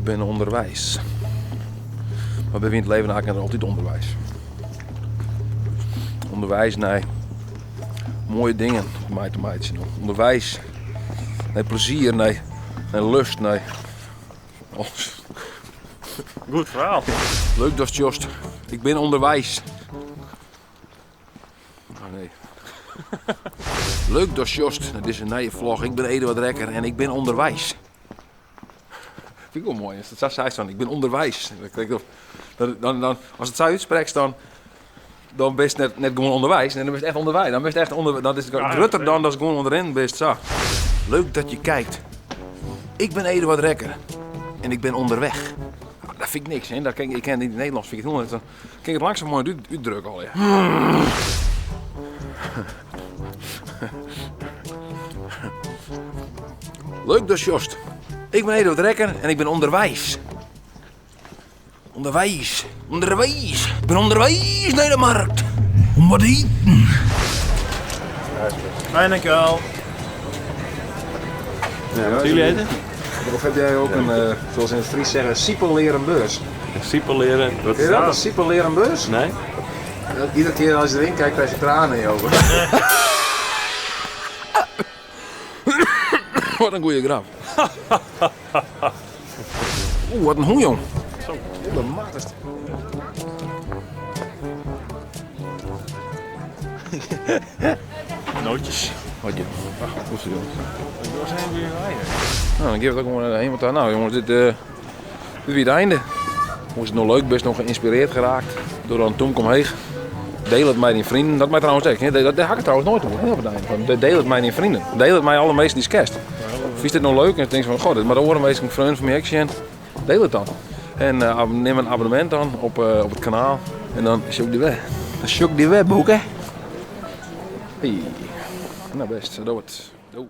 bin ûnderweis. Mar binne wy yn it leven eigentlik net altyd ûnderweis? Underweis nei moaie dingen mei te meitsjen. Underweis nei plezier, nei, nei lust, nei alles. Goed ferhaal. Leuk datst sjochst. Ik bin ûnderweis. Oh nee. Leuk datst sjochst nei dizze nije vlog. Ik bin Eduard Rekker en ik bin ûnderweis. Fyn ik wol moai. Ast it sa seist fan ik bin ûnderweis. Dan, dan, dan, ast it sa útsprekst dan, dan bist net, net gewoan ûnderweis. Nee, dan bist echt ûnderweis. Dan bist echt ûnder, dat is grutter dan datst gewoan oan it rinnen bist. Sa. Leuk dat je kijkt. Ik bin Eduard Rekker en ik bin onderweg. Dat fyn ik niks, hè. Dat kin, ik ken yn it Nederlânsk fyn ik it hiel net. Dan kin ik it langsum moai útdrukke allegear. Leuk datst sjochst. Ik bin Eduard Rekker en ik bin ûnderweis. Ûnderweis, ûnderweis. Ik bin ûnderweis nei de markt om wat te iten. Fijn, dankjewel. Ja, wat jullie eten? Of heb jij ook een, eh, zoals in het Fries zeggen, sipelleren beurs? Een sipelleren, wat is dat? Een sipelleren beurs? Nee. Dat iedere keer als je erin kijkt, krijg je tranen in je ogen. Wat in goede grap. Oeh, wat in hûn, jong. Zo. De mattest. Nootjes. Wat je. Ach, goed zo, jong. Waar zijn we weer rijden? Nou, dan geef het ook gewoon heen. Want, nou, jongens, dit, uh, dit wie het einde. Hoe is het nog leuk? Bist noch geïnspireerd geraakt door een Tomk omheech? Deel het met je vrienden. Dat mij trouwens ook. Hè. Dat, daar had ik het trouwens nooit over. Hè, op het einde. Deel het met je vrienden. Deel het met alle mensen die skest. Vind je dit nou leuk? En denk je van, goh, dit maar de oren een vriend van mij action. Deel het dan. En uh, neem een abonnement dan op, uh, op het kanaal. En dan zoek die weg. Dan zoek die webboek, hè. Hey. Nou best, dat wordt. Doei.